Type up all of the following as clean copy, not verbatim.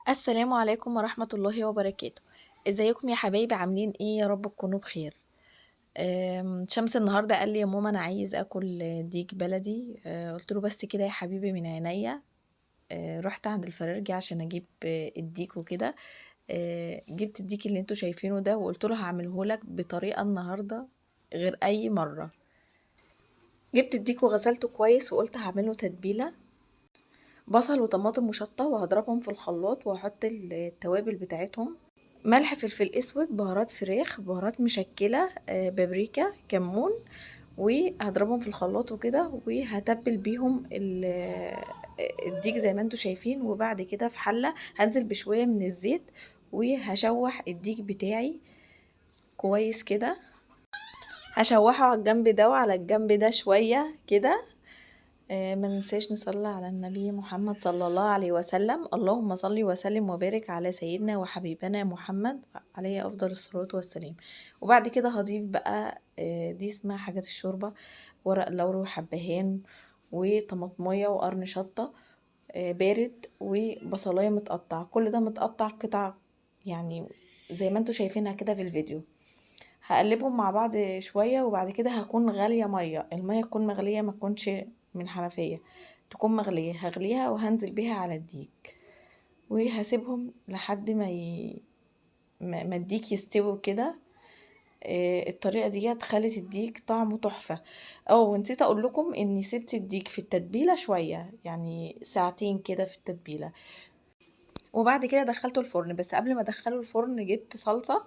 السلام عليكم ورحمة الله وبركاته. ازيكم يا حبايبي؟ عاملين ايه؟ يا رب تكونوا بخير. شمس النهارده قال لي يا ماما انا عايز اكل ديك بلدي. قلت له بس كده يا حبيبي من عينيا. رحت عند الفرارجي عشان اجيب الديك وكده. جبت الديك اللي انتوا شايفينه ده، وقلت له هعمله لك بطريقة النهارده غير اي مرة. جبت الديك وغسلته كويس وقلت هعمله تتبيله بصل وطماطم وشطه، وهضربهم في الخلاط وهحط التوابل بتاعتهم: ملح، فلفل اسود، بهارات فراخ، بهارات مشكلة، بابريكا، كمون، وهضربهم في الخلاط وكده، وهتبل بيهم الديك زي ما انتوا شايفين. وبعد كده في حله هنزل بشوية من الزيت وهشوح الديك بتاعي كويس كده، هشوحه على الجنب ده وعلى الجنب ده شوية كده. ما ننساش نصلي على النبي محمد صلى الله عليه وسلم. اللهم صل وسلم وبارك على سيدنا وحبيبنا محمد عليه افضل الصلاة والسلام. وبعد كده هضيف بقى، دي اسمها حاجات الشوربة: ورق لورا وحبهان وطماطمية وقرن شطة، بارد، وبصلاية متقطعة. كل ده متقطع قطع يعني زي ما انتوا شايفينها كده في الفيديو. هقلبهم مع بعض شوية، وبعد كده هكون غالية مية، المية تكون مغلية، ما تكونش من حنفية، تكون مغلية. هغليها وهنزل بيها على الديك وهسيبهم لحد ما الديك يستوي كده. الطريقة دي خلت الديك طعمه تحفة. او نسيت اقول لكم اني سبت الديك في التتبيلة شوية، يعني ساعتين كده في التتبيلة، وبعد كده دخلته الفرن. بس قبل ما ادخله الفرن جبت صلصة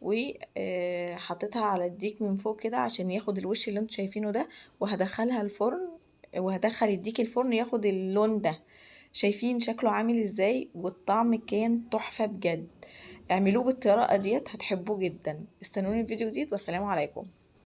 وحطيتها على الديك من فوق كده عشان ياخد الوش اللي انتوا شايفينه ده، وهدخلها الفرن، وهدخل الديك الفرن ياخد اللون ده. شايفين شكله عامل ازاي؟ والطعم كان تحفة بجد. اعملوه بالطريقة ديت هتحبوه جدا. استنوني في فيديو جديد، والسلام عليكم.